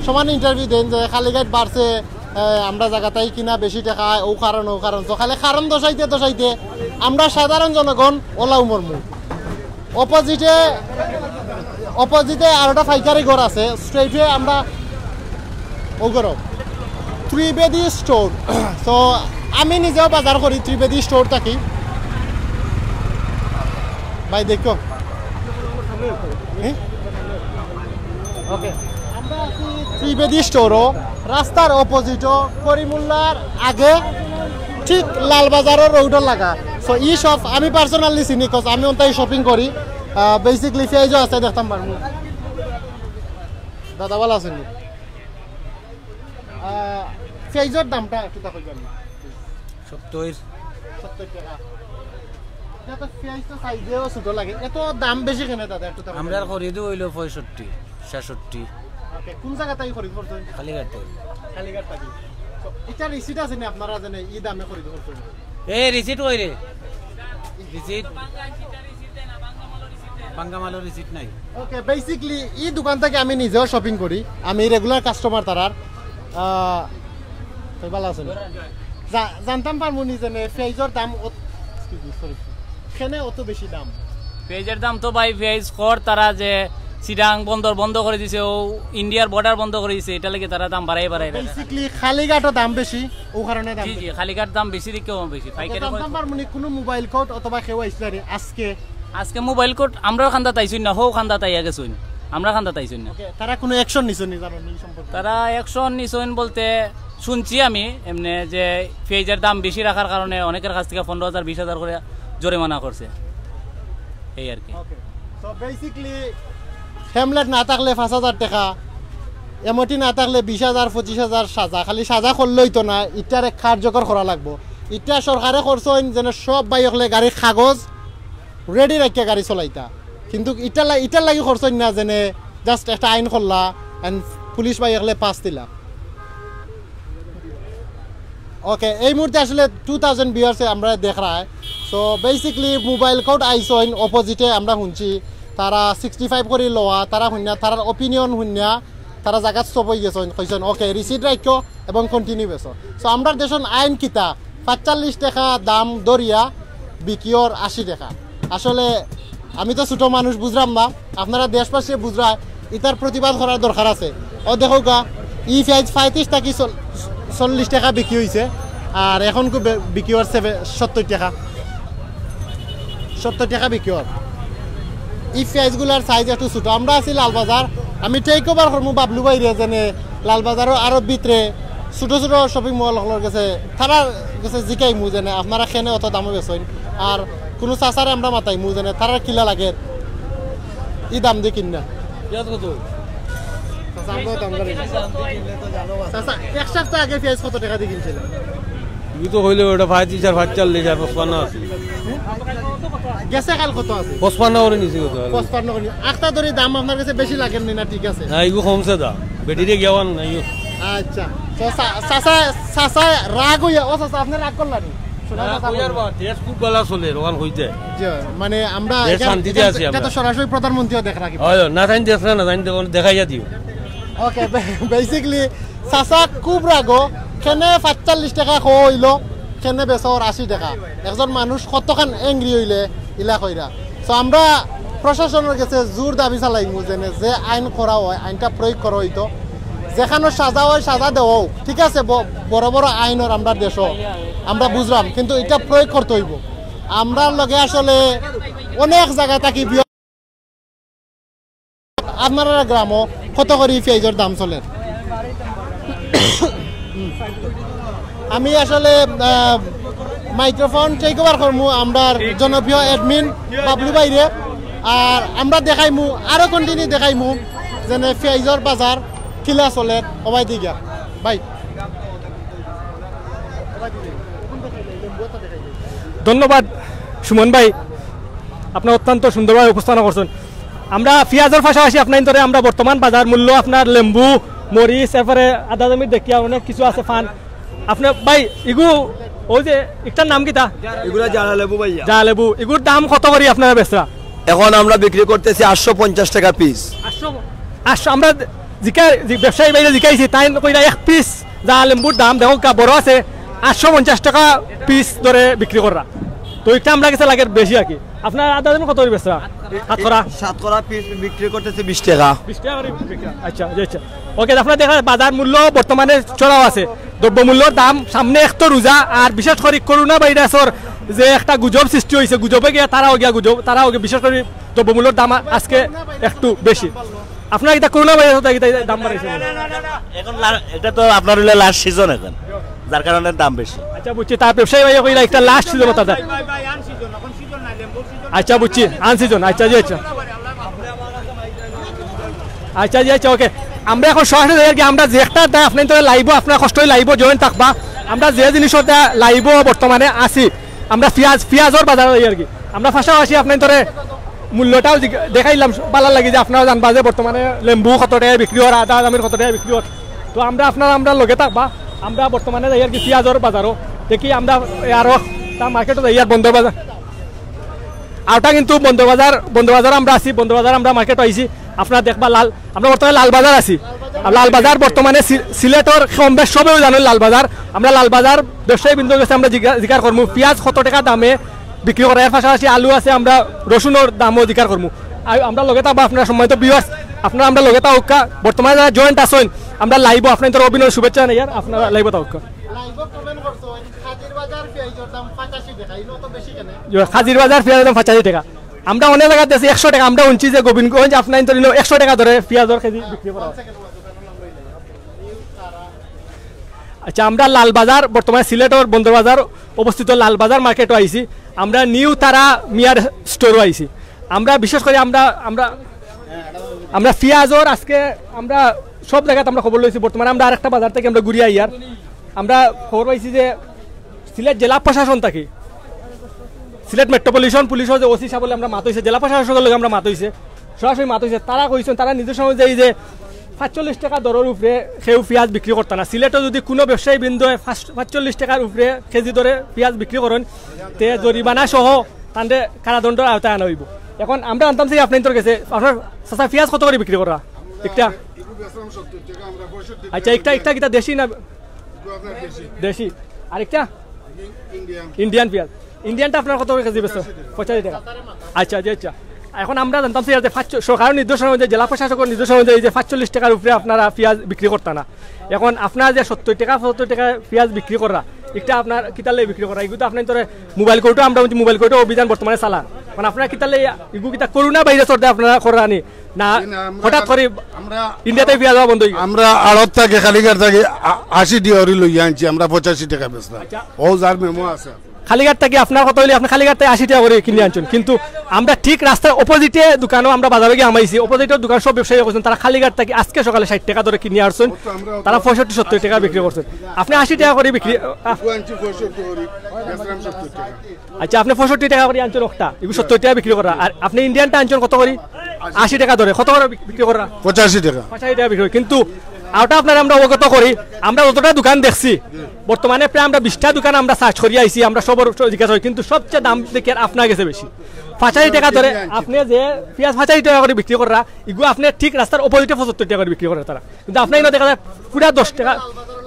সমান ইন্টারভিউ দেন যে কালীঘাট বাড়ছে, এ, আমরা জাগাতাই কিনা বেশি টেকা, ও কারণ, ও কারণ। তো খালি কারণ দশাইতে দশাইতে আমরা সাধারণ জনগণ ওলাউ মরমু। অপোজিটে, অপোজিটে আরোটা পাইকারি ঘর আছে, স্ট্রেইটে আমরা ও করো ত্রিবেদী স্টোর। তো আমি নিজেও বাজার করি ত্রিবেদী স্টোর থাকি। ভাই দেখো, এ? ওকে, আমরা আছি ত্রিবেদী স্টোরও, রাস্তার অপোজিটও, করিমুল্লার আগে, ঠিক লালবাজারর রোডর লাগা। সো ই সব আমি পার্সোনালি চিনি, কজ আমি ওনটাই শপিং করি। বেসিকলি পিয়াইজও আছে, দেখতাম পারমু। দাদা ভালা আছইন নি? আহ, পিয়াইজর দামটা একটু তা কইবেন না? সত্তর। সত্তর টেকা। এটা তো পিয়াইজ তো সাইজেও ছোট লাগে, এত দাম বেশি কেনে দাদা? একটু তা কইবেন? আমরার খরিদ অইলো পঁয়ষট্টি, ছেষট্টি। ওকে, কোন জাগাত থাকি খরিদ করছইন? কালীঘাট থাকি। কালীঘাট থাকি। তো এটা রিসিট আছে নি আপনারা জানে ই দামে খরিদ করছইন? এ রিসিট কই রে? রিসিট? বাঙ্গা মালর রিসিট নাই। ওকে, বেসিকলি ই দোকান থাকি আমি নিজেও শপিং করি, আমি রেগুলার কাস্টমার তারার। আহ, তো ভালা আছইন নি? জা-, জানতাম পারমু নি যে পিয়াইজর দাম অত-, এক্সকিউজ মি, সরি, কেনে অত বেশি দাম? পিয়াইজর দাম তো ভাই, পিয়াইজ কর তারা যে চিটাং বন্দর বন্ধ করি দিছে, ও ইন্ডিয়ার বর্ডার বন্ধ করি দিছে, ইটার লাগি তারা দাম বাড়াই বাড়াই রাখে। বেসিকলি কালীঘাটও দাম বেশি, ও কারণে দাম জি, বেশি। জি, কালীঘাট দাম বেশি দেখে ও বেশি। ওকে, পাইকারি জানতাম পারমু নি কোনো মোবাইল কোড অথবা কেউ আইছলা নি আজকে? আজকে মোবাইল কোড আমরার কান্দাত আইছইন না, হউ কান্দাত আইয়া গেছইন, আমরার কান্দাত আইছইন না। ওকে, তারা কোনো অ্যাকশন নিছইন নি জানো নি সম্পর্কে? তারা অ্যাকশন নিছইন বলতে শুনছি আমি এমনে যে পিয়াইজর দাম বেশি রাখার কারণে অনেকের কাছ থাকি পনেরো হাজার, বিশ হাজার করি জরিমানা করছে, এই আর কি। ওকে, সো বেসিকলি হেলমেট না থাকলে পাঁচ হাজার টেকা, এমওটি না থাকলে বিশ হাজার, পঁচিশ হাজার সাজা। খালি সাজা করলেই তো না, ইটারে কার্যকর করা লাগবো। ইটা সরকারে করছইন যেন সব ভাই অকলে গাড়ির কাগজ রেডি রাখিয়া গাড়ি চলাইতা, কিন্তু ইটার লা-, ইটার লাগি করছইন না যেন জাস্ট একটা আইন করলা and পুলিশ ভাই অকলে পাস দিলা। ওকে, এই মুহূর্তে আসলে টু থাউজেন্ড ভিউয়ার্সে আমরা দেখরায়। সো বেসিকলি মোবাইল কোড আইছইন অপোজিটে, আমরা শুনছি তারা সিক্সটি ফাইভ করি লওয়া, তারা হুনিয়া, তারার ওপিনিয়ন হুনিয়া, তারা জাগাত স্টপ অই গেছইন, কইছইন, "ওকে, রিসিট রাখো এবং কন্টিনিউ বেচো।" সো আমরার দেশর আইন কিতা? পাঁচচল্লিশ টেকা দাম ধরিয়া বিকিওর আশি টেকা। আসলে আমি তো ছোট মানুষ, বুঝরাম না, আপনারা দেশবাসী বুঝরা, ইতার প্রতিবাদ করার দরকার আছে। ও দেখউক্কা, ই পিয়াইজ পঁয়ত্রিশ থাকি চল-, চল্লিশ টেকা বিক্রি অইছে, আর এখন কু বে-, বিক্রি অর সেভে-, সত্তর টেকা, সত্তর টেকা বিক্রি অর। ই পিয়াইজগুলার সাইজ একটু ছোট। আমরা আছি লালবাজার, আমি টেক ওভার করমু বাবলু ভাইরে যেন লালবাজারর আরো ভিতরে ছোট ছোট শপিং মল অকলর গেছে, তারার গেছে জিকাইমু যেন আপনারা কেনে অত দামো বেচইন, আর কুনু চাচারে আমরা মাতাইমু যেন তারার কিলা লাগের ই দাম দি কিনা। পিয়াইজ কত? চাচা, আমরাও দাম জানি না। চাচা, এক সপ্তাহ আগে পিয়াইজ কত টেকা দি কিনছিলা? তুমি তো কইলে ওটা পঁয়ত্রিশ আর পাঁচচল্লিশ আর পঁচপান্ন আছে। গেছে কাল কত আছে? পঁচপান্ন করি নিছি গত কাল। পঁচপান্ন করি। আখতা ধরি দাম আপনার গেছে বেশি লাগের নি না ঠিক আছে? না, ইগু কমছে দাম। বেটিরে গিয়া আনো না, ইগু। আচ্ছা। তো চা-, চাচা, চাচা রাগ অইয়া, ও চাচা, আপনে রাগ করলা নি? শোনা না, কথা কইয়ার বলবো। বা, দেশ খুব ভালা চলের, ওখান কইতে। জি, মানে আমরা দেশ এখান-, শান্তিতে এখান-, আছি এটা তো আমরা। সরাসরি প্রধানমন্ত্রীও দেখরা কি? হয়, হয়, না জানি দেখরা না, জানি দেখো, দেখাইয়া দিও। ওকে, বে-, বেসিক্যালি চাচা খুব রাগো, কেনে পাঁচচল্লিশ টেকা কওয়া অইলো, কেনে বেচা অর আশি টেকা? একজন মানুষ কতখান এংরি অইলে ইলা কইরা। তো আমরা প্রশাসনর গেছে জোর দাবি চালাইমু, যেনে যে আইন করা অয়, আইনটা প্রয়োগ করা অইতো। যেখানো সাজা অয়, সাজা দেওয়া অউক, ঠিক আছে, ব-, বড় বড় আইন অর আমরার দেশো, আমরা বুঝরাম, কিন্তু ইটা প্রয়োগ করতে অইবো। আমরার লগে আসলে অনেক জাগা থাকি বিয়-, আপনারার গ্রামো কত করি পিয়াইজর দাম চলের? আমি আসলে, আহ, মাইক্রোফোন টেক ওভার করমু আমরার জনপ্রিয় অ্যাডমিন বাবলু ভাইরে। আর আমরা দেখাইমু, আরো কন্টিনিউ দেখাইমু, যেনে পিয়াইজর বাজার কিলা চলের। ওবায়দি গিয়া ভাই। ধন্যবাদ সুমন ভাই, আপনে অত্যন্ত সুন্দরভাবে উপস্থাপনা করছইন। আমরা পিয়াজর পাশাপাশি আপনাইন্তরে আমরা বর্তমান বাজার মূল্য, আপনার লেম্বু, মরিচ, এরপরে আদা জমির দেখিয়া অনেক কিছু আছে ফান। আপনে ভাই, ইগু, অউ যে, ইটার নাম কিতা? ইগুলা জারা লেবু ভাইয়া। জারা লেবু, ইগুর দাম কত করি আপনারা বেচরা? এখন আমরা বিক্রি করতেছি আটশো পঞ্চাশ টাকা পিস। আটশো, আটশো, আমরা জিকা-, জি-, ব্যবসায়ী ভাইরে জিকাইছি, তাইন কইরা এক পিস জারা লেম্বুর দাম দেখউক্কা, বড় আছে, আটশো পঞ্চাশ টাকা পিস ধরে বিক্রি কররা। তো ইটা আমরার গেছে লাগের বেশি আর কি। আপনার আদা জমি কত করি বেচরা? শতকরা? শতকরা পিস বিক্রি করতেছে বিশ টাকা। বিশ টাকা করি বিক্রি। আচ্ছা, জি, আচ্ছা। ওকে, আপনারা দেখরা বাজার মূল্য বর্তমানে চড়াও আছে, দ্রব্যমূল্যর দাম সামনে এক তো রোজা, আর বিশেষ করি করোনা ভাইরাসর যে একটা গুজব সৃষ্টি অইছে, গুজবে গিয়া তারাও গিয়া গুজব, তারাও গিয়া বিশেষ করি দ্রব্যমূল্যর দাম আ-, আজকে একটু বেশি। আপনারা ইটা করোনা ভাইরাসর দাম বাড়াইছে? এখন লা-, এটা তো আপনার অইলো লাস্ট সিজন এখন, যার কারণে দাম বেশি। আচ্ছা, বুঝছি, তার ব্যবসায়ী ভাই কইরা একটা লাস্ট সিজন অইতা। আচ্ছা, বুঝছি, আনসিজন। আচ্ছা, জি, আচ্ছা। আচ্ছা, জি, আচ্ছা, ওকে। আমরা এখন সরাসরি যাই আর কি, আমরা যে একটা দা-, আপনাইন্তরে লাইভো, আপনারা কষ্ট অইলে লাইভো জয়েন থাকবা। আমরা যে জিনিসর দা-, লাইভো বর্তমানে আছি, আমরা পিয়াজ, পিয়াজর বাজারো যাই আর কি। আমরা পাশাপাশি আপনাইন্তরে মূল্যটাও জিগ-, দেখাইলাম, ভালা লাগি যে আপনারাও জানবা যে বর্তমানে লেম্বু কত টাকায় বিক্রি অর, আদা জমির কত টাকায় বিক্রি অর। তো আমরা আপনারা, আমরা লগে থাকবা। আমরা বর্তমানে যাই আর কি পিয়াজর বাজারো, দেখি আমরা আরো তা মার্কেটো যাই আর বন্দর বাজার। আরটা কিন্তু বন্দর বাজার, বন্দর বাজার আমরা আছি, বন্দর বাজার আমরা মার্কেটো আইছি। আপনারা দেখবা লাল, আমরা বর্তমানে লাল বাজার আছি। আর লাল বাজার বর্তমানে সি-, সিলেটর কম বেশ সবেও জানইন লাল বাজার। আমরা লাল বাজার ব্যবসায়ী বৃন্দর গেছে আমরা জিজ্ঞা-, জিকার করমু পিয়াজ কত টাকা দামে বিক্রি করা, এর পাশাপাশি আলু আছে, আমরা রসুনর দামও জিকার করমু। আর আমরা লগে থাকবা আপনারা সম্মানিত ভিউয়ার্স, আপনারা আমরা লগে থাকউক্কা। বর্তমানে যারা জয়েন্ট আছইন, আমরা লাইভো আপনাইন্তরে অভিনন্দন শুভেচ্ছা জানাইয়ার, আপনারা লাইভো থাকউক্কা। লাইভো কমেন্ট করছইন, কাজির বাজার পিয়াইজর দাম পঁচাশি টাকা, ইনো তো বেশি কেনে? জি, কাজির বাজার পিয়াইজর দাম পঁচাশি টাকা। আমরা অনেক জাগাত দেখছি একশো টাকা, আমরা হুনছি যে গোবিন্দগঞ্জ আপনাইন্তর ইনো একশো টাকা ধরে পিয়াজর কেজি বিক্রি করা অয়। আচ্ছা, আমরা লালবাজার, বর্তমানে সিলেটর বন্দরবাজার অবস্থিত লালবাজার মার্কেটো আইছি, আমরা নিউ তারা মিয়ার স্টোরও আইছি। আমরা বিশেষ করি আমরা, আমরা, আমরা পিয়াজর আজকে আমরা সব জাগাত আমরা খবর লইছি। বর্তমানে আমরা আরেকটা বাজার থাকি আমরা ঘুরি আইয়ার, আমরা খবর পাইছি যে সিলেট জেলা প্রশাসন থাকি, সিলেট মেট্রোপলিটন পুলিশর যে ওসি সাব বলে আমরা মাত অইছে, জেলা প্রশাসনের লগে আমরা মাত অইছে, সরাসরি মাত অইছে। তারা কইছইন, তারা নির্দেশনা অনুযায়ী যে পাঁচচল্লিশ টাকা দরর উপরে কেউ পিয়াজ বিক্রি করতা না। সিলেটো যদি কুনু ব্যবসায়ী বৃন্দয় পাঁচ-, পাঁচচল্লিশ টাকার উপরে কেজি দরে পিয়াজ বিক্রি করইন, তে জরিমানা সহ তানরে কারাদণ্ডর আওতায় আনা অইবো। এখন আমরা জানতাম চাই আপনাইন্তর গেছে, আপনার চাচা পিয়াজ কত করি বিক্রি করা? একটা? আচ্ছা, একটা, একটা কিতা দেশি না? দেশি। আর একটা? ইন্ডিয়ান পিয়াজ। ইন্ডিয়ানটা আপনার কত করি কেজি বেচরা? পঁচাশি টাকা। আচ্ছা, জি, আচ্ছা। এখন আমরা জানতাম চাই যে পাঁচ-, সরকারের নির্দেশনা অনুযায়ী, জেলা প্রশাসকের নির্দেশনা অনুযায়ী যে পাঁচচল্লিশ টাকার উপরে আপনারা পিয়াজ বিক্রি করতা না। এখন আপনারা যে সত্তর টাকা, পঁচাত্তর টাকা পিয়াজ বিক্রি করা, একটা আপনার কিতার লাগি বিক্রি করা? এগুলো তো আপনাইন্তরে মোবাইল কোর্টও, আমরা বলছি মোবাইল কোর্টও অভিযান বর্তমানে চালা। মানে আপনারা কিতার লাগি, এগু কিতা করোনা ভাইরাসর দে আপনারা করানি? না, জি না, আমরা হঠাৎ খালি, করে আমরা ইন্ডিয়াতে পিয়াজ আওয়া বন্ধ অই গেছে। আমরা আড়ত থাকি, কালীঘাট থাকি আ-, আশি টাকা করি লইয়া আনছি, আমরা পঁচাশি টাকা বেচলাম। আচ্ছা। ও যার মেমো আছে। কালীঘাট থাকি আপনার কত অইলে, আপনি কালীঘাট থাকি আশি টাকা করি কিনি আনছইন, কিন্তু আমরা ঠিক রাস্তার অপোজিটে দোকানও আমরা বাজারো গিয়া হামাইছি, অপোজিটর দোকান সব ব্যবসায়ী কইছইন, তারা কালীঘাট থাকি আজকে সকালে ষাট টাকা দরে কিনি আনছইন, ও তো আমরা তারা পঁয়ষট্টি সত্তর টাকা বিক্রি করছইন। আপনি আশি টাকা করি বিক্রি, আ- এগু আনছি পঁয়ষট্টি করি, বেচলাম সত্তর টাকা। আচ্ছা, আপনি পঁয়ষট্টি টাকা করি আনছইন একটা, এগু সত্তর টাকা বিক্রি করা। আর আপনি ইন্ডিয়ানটা আনছইন কত করি? আশি টাকা দরে। কত করি বিক-, বিক্রি করা? পঁচাশি টাকা। পঁচাশি টাকা বিক্রি করি। কিন্তু ওটা আপনারে আমরা অবগত করি, আমরা যতটা দোকান দেখছি, বর্তমানে প্রায় আমরা বিশটা দোকান আমরা সার্চ করি আইছি, আমরা সবর জিজ্ঞাসা করি, কিন্তু সবচেয়ে দাম দেখি আর আপনার গেছে বেশি। পঁচাশি টাকা দরে আপনি যে পিয়াজ পঁচাশি টাকা করি বিক্রি করা, এগু আপনি ঠিক রাস্তার অপোজিটে পঁচাত্তর টাকা করি বিক্রি করা তারা। কিন্তু আপনার ইনো দেখা যায় পুরা দশ টাকা,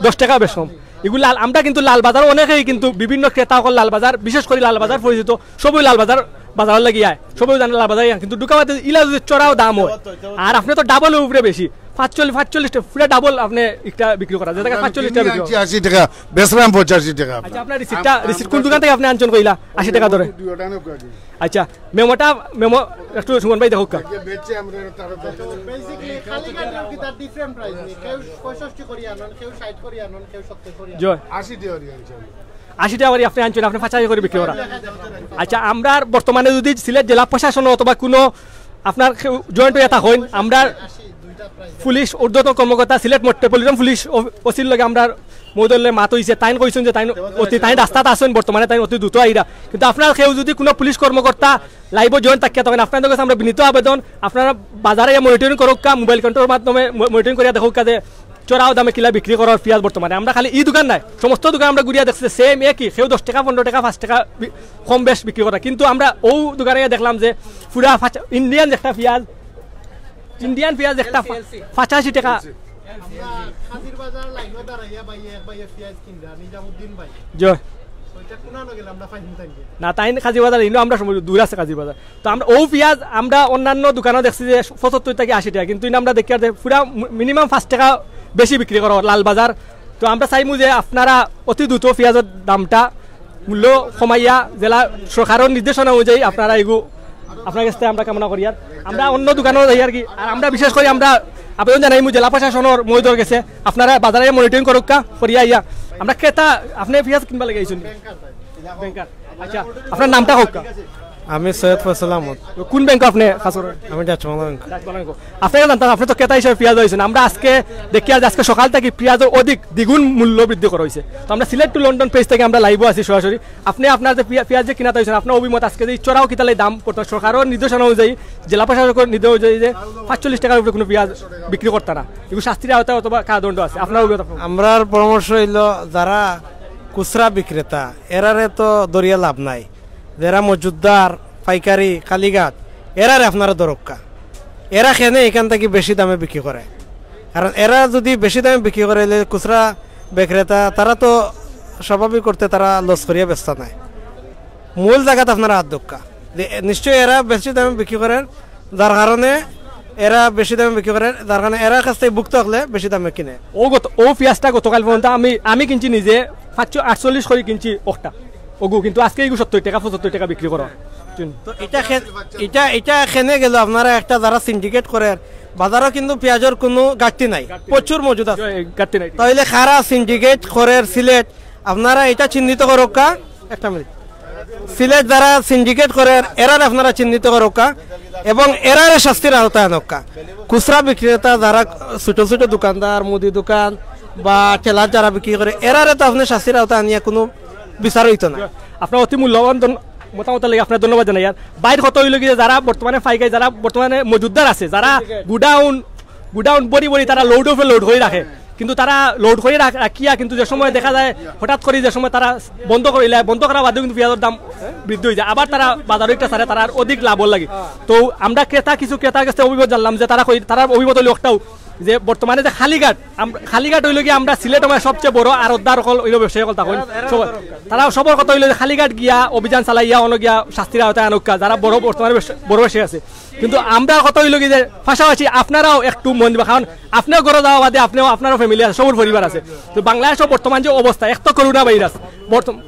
দশ টাকা বেশ কম। এগুলো লাল, আমরা কিন্তু লালবাজার অনেকেই কিন্তু বিভিন্ন ক্রেতা অকল লালবাজার, বিশেষ করি লালবাজার পরিচিত, সবই লালবাজার বাজারর লাগি আয়, সবই জানে লালবাজার আয়, কিন্তু ঢুকা বাদে ইলা যদি চড়াও দাম অয়, আর আপনে তো ডাবল উপরে বেশি, পাঁচচল্লিশ, পাঁচচল্লিশ টেকা, পুরা ডাবল আপনে একটা বিক্রি করা, যেটা পাঁচচল্লিশ টেকা বিক্রি আনছি করা। আশি টেকা, বেচলাম পঁচাশি টেকা। আচ্ছা, আপনার রিসিপ্টটা, রিসিপ্ট কোন দোকান থাকি আপনে আনছইন কইলা? আশি টেকা ধরে। আচ্ছা, মেমোটা, মেমো একটু সুমন ভাই দেখউক্কা। বেচছে আমরা তারা তো। Basically, কালীঘাটের কি তার different price নি? কেউ পঁয়ষট্টি করি আনইন, কেউ ষাট করি আনইন, কেউ সত্তর করি আনইন। জি। আশি টেকা করি আনছি আমরা। আশি টেকা করি আপনে আনছইন, আপনে পাঁচাশি করি বিক্রি করা। আচ্ছা, আমরার বর্তমানে যদি সিলেট জেলা প্রশাসন অথবা কোনো আপনার কেউ জয়েন্ট অইয়া থাকইন, আমরার পুলিশ ঊর্ধ্বতন কর্মকর্তা সিলেট মেট্রোপলিটন পুলিশ ও-, ওসির লগে আমরার মহোদয়র লগে মাত অইছে, তাইন কইছইন যে তাইন অতি, তাইন রাস্তাত আছইন বর্তমানে, তাইন অতি দ্রুত আইরা। কিন্তু আপনার কেউ যদি কোনো পুলিশ কর্মকর্তা লাইভো জয়েন্ট থাকিয়া থাকইন, আপনারার গেছে আমরা বিনীত আবেদন, আপনারা বাজারে ইয়া মনিটরিং করউক্কা, মোবাইল কন্ট্রোলর মাধ্যমে ম-, মনিটরিং করিয়া দেখউক্কা যে চড়াও দামে কিলা বিক্রি করার পিয়াজ বর্তমানে। আমরা খালি ই দোকান নায়, সমস্ত দোকান আমরা ঘুরিয়া দেখছি, সেম একই, কেউ দশ টেকা, পনেরো টেকা, পাঁচ টেকা বি-, কম বেশ বিক্রি করা। কিন্তু আমরা অউ দোকানে দেখলাম যে পুরা পাঁচ-, ইন্ডিয়ান একটা পিয়াজ, ইন্ডিয়ান পিয়াজ একটা পা-, পঁচাশি টেকা। আমরা কাজির বাজার লাইনো দাঁড়াইয়া ভাই, এক ভাইয়ে পিয়াজ কিনরা, নিজামুদ্দিন ভাই। জি। ওইটা কোনানো গেলে আমরা পাইতাম তাইলে। না, তাইন কাজির বাজার, ইনো আমরা সময় দূর আছে কাজির বাজার। তো আমরা অউ পিয়াজ আমরা অন্যান্য দোকানো দেখছি যে পঁচাত্তর থাকি আশি টেকা, কিন্তু ইনো আমরা দেখিয়ার যে পুরা মি-, মিনিমাম পাঁচ টেকা বেশি বিক্রি করা লাল বাজার। তো আমরা চাইমু যে আপনারা অতি দ্রুত পিয়াজর দামটা মূল্য কমাইয়া জেলা সরকারর নির্দেশনা অনুযায়ী আপনারা এগু আপনার কাছ থেকে আমরা কামনা করি। আর আমরা অন্য দোকানো যাই আর কি, আর আমরা বিশেষ করি আমরা আবেদন জানাইমু জেলা প্রশাসনর মহোদয়র গেছে, আপনারা বাজারে মনিটরিং করউক্কা, করিয়া আইয়া আমরা ক্রেতা, আপনে পিয়াজ কিনবা লাগি আইছইন? ব্যাংকার। আচ্ছা, আপনার নামটা কউক্কা। আমি সৈয়দ ফয়সাল আহমদ। কোন ব্যাংক আপনে কাজ করেন? আমি ডাচ বাংলা ব্যাংক। আপনারা জানতাম, আপনে তো ক্রেতা হিসাবে পিয়াজ আইছইন। আমরা আজকে দেখিয়ার যে আজকে সকাল থাকি পিয়াজর অধিক দ্বিগুণ মূল্য বৃদ্ধি করা অইছে। তো আমরা সিলেট টু লন্ডন পেজ থাকি আমরা লাইভো আছি সরাসরি। আপনে আপনার যে পিয়া-, পিয়াজ যে কিনাত আইছইন, আপনার অভিমত আজকে যে চড়াও কিতার লাগি দাম, বর্তমান সরকারর নির্দেশনা অনুযায়ী, জেলা প্রশাসনর নির্দেশ অনুযায়ী যে পাঁচচল্লিশ টেকার উপরে কোনো পিয়াজ বিক্রি করতা না, এগুলো শাস্তির আওতায় অথবা কারাদণ্ড আছে। আপনার অভিমত আপনার? আমরার পরামর্শ অইলো যারা খুচরা বিক্রেতা, এরারে তো ধরিয়া লাভ নাই। যেরা মজুতদার, পাইকারি, কালীঘাট, এরারে আপনারা ধরউক্কা। এরা কেনে ইখান থাকি বেশি দামে বিক্রি করে? কারণ এরা যদি বেশি দামে বিক্রি করে, অইলে খুচরা বিক্রেতা, তারা তো স্বাভাবিক করতে তারা লস করিয়া বেচতা নায়। মূল জাগাত আপনারা আত দেউক্কা। যে নিশ্চয়ই এরা বেশি দামে বিক্রি করের, যার কারণে এরা বেশি দামে বিক্রি করের, যার কারণে এরার কাছ থাকি ভুক্ত অকলে বেশি দামে কিনে। অউ গত-, অউ পিয়াজটা গতকাল পর্যন্ত আমি, আমি কিনছি নিজে পাঁচশো আটচল্লিশ করি কিনছি অখটা। অগু কিন্তু আজকে এগু সত্তর টেকা, পঁচাত্তর টেকা বিক্রি করা। তো ইটা খে-, ইটা, ইটা কেনে গেল আপনারা একটা যারা সিন্ডিকেট করের, বাজারো কিন্তু পিয়াজর কুনু ঘাটতি নাই, প্রচুর মজুদ আছে। এ, ঘাটতি নাই। তাইলে কারা সিন্ডিকেট করের সিলেট, আপনারা ইটা চিহ্নিত করউক্কা। একটা মিনিট। সিলেট যারা সিন্ডিকেট করের, এরারে আপনারা চিহ্নিত করউক্কা এবং এরারে শাস্তির আওতায় আনউক্কা। খুচরা বিক্রেতা যারা ছোট ছোট দোকানদার, মুদি দোকান বা ঠেলার যারা বিক্রি করে, এরারে তো আপনে শাস্তির আওতায় আনিয়া কুনু বিচার অইতো না। আপনার অতি মূল্যবান ধন-, মতামতর লাগি আপনারে ধন্যবাদ জানাইয়ার। বাইর কথা অইলো কি যে যারা বর্তমানে পাইকারি, যারা বর্তমানে মজুতদার আছে, যারা গুডাউন, গুডাউন ভরি ভরি তারা লোড উপরে লোড করি রাখে, কিন্তু তারা লোড করি রাখ-, রাখিয়া কিন্তু যে সময় দেখা যায় হঠাৎ করি যে সময় তারা বন্ধ করিলায়, বন্ধ করার বাদেও কিন্তু পিয়াজর দাম বৃদ্ধি অইযায়, আবার তারা বাজারো ইটা ছাড়ে, তারার অধিক লাভর লাগি। তো আমরা ক্রেতা, কিছু ক্রেতার কাছ থাকি অভিমত জানলাম যে তারা কই, তারার অভিমত অইলো অখটাউ যে বর্তমানে যে কালীঘাট, আম-, কালীঘাট অইলো গিয়া আমরা সিলেট আমার সবচেয়ে বড় আড়তদার অকল অইলো ব্যবসায়ী অকল তখন। সব-, তারা সবর কথা অইলো যে কালীঘাট গিয়া অভিযান চালাইয়া অনো গিয়া শাস্তির আওতায় আনউক্কা, যারা বড় বর্তমানে ব্যবসা-, বড় ব্যবসায়ী আছে। কিন্তু আমরার কথা অইলো কি যে পাশাপাশি আপনারাও একটু মন দিবা, কারণ আপনেও ঘরো যাওয়া বাদে আপনেও, আপনারও ফ্যামিলি আছে, সবর পরিবার আছে। তো বাংলাদেশো বর্তমান যে অবস্থা, এক তো করোনা ভাইরাস, বর্তম-,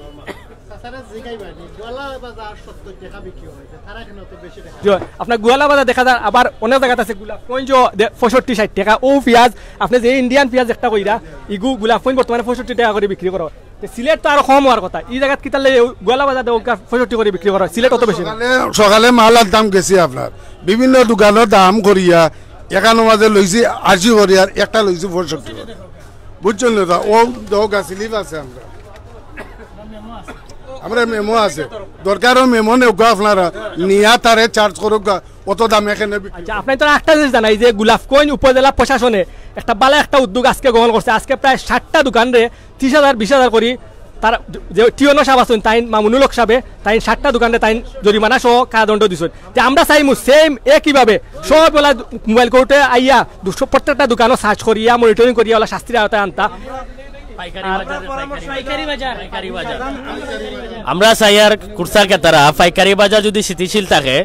তাছাড়া জিগাইবা নি, গোয়ালা বাজার সত্তর টেকা বিক্রি অয়, তারা কেনে অত বেশি দেখা? জি, আপনার গোয়ালা বাজার দেখা যায়, আবার অনেক জাগাত আছে, গোলাপগঞ্জ দে-, পঁয়ষট্টি ষাট টেকা। অউ পিয়াজ, আপনে যে ইন্ডিয়ান পিয়াজ একটা কইরা, ইগু গোলাপগঞ্জ বর্তমানে পঁয়ষট্টি টেকা করি বিক্রি করা অয়। তে সিলেট তো আরো কম অওয়ার কথা। ই জাগাত কিতার লাগি অউ গোয়ালা বাজার দেউক্কা পঁয়ষট্টি করি বিক্রি করা অয়, সিলেট অত বেশি না। সকালে, সকালে মাল আনতাম গেছি আপনার, বিভিন্ন দোকানো দাম করিয়া, এখানো মাঝে লইছি আশি করি আর একটা লইছি পঁয়ষট্টি করি। বুঝছইন না? তা অউ দেউক্কা, স্লিপ আছে আমরা। আমরা মেমো আছে, দরকারও মেমো নেউক্কা আপনারা, নিয়া তারে চার্জ করউক্কা, অত দামে কেনে বিক্রি। আচ্ছা, আপনারে তো একটা জিনিস জানাই যে গোলাপগঞ্জ উপজেলা প্রশাসনে একটা ভালা একটা উদ্যোগ আজকে গ্রহণ করছে। আজকে প্রায় ষাটটা দোকানরে ত্রিশ হাজার, বিশ হাজার করি তারা যে টিওনো সাব আছইন, তাইন মামুনুল হক সাবে, তাইন ষাটটা দোকানরে তাইন জরিমানা সহ কারাদণ্ড দিছইন। তে আমরা চাইমু সেম একইভাবে সব অলা মোবাইল কোর্টে আইয়া দুশো প্রত্যেকটা দোকানো সার্চ করিয়া, মনিটরিং করিয়া অলা শাস্তির আওতায় আনতা। পাইকারি বাজার, পাইকারি বাজার। পাইকারি বাজার। পাইকারি বাজার। আমরা চাইয়ার খুচরা ক্রেতারা পাইকারি বাজার যদি স্থিতিশীল থাকে,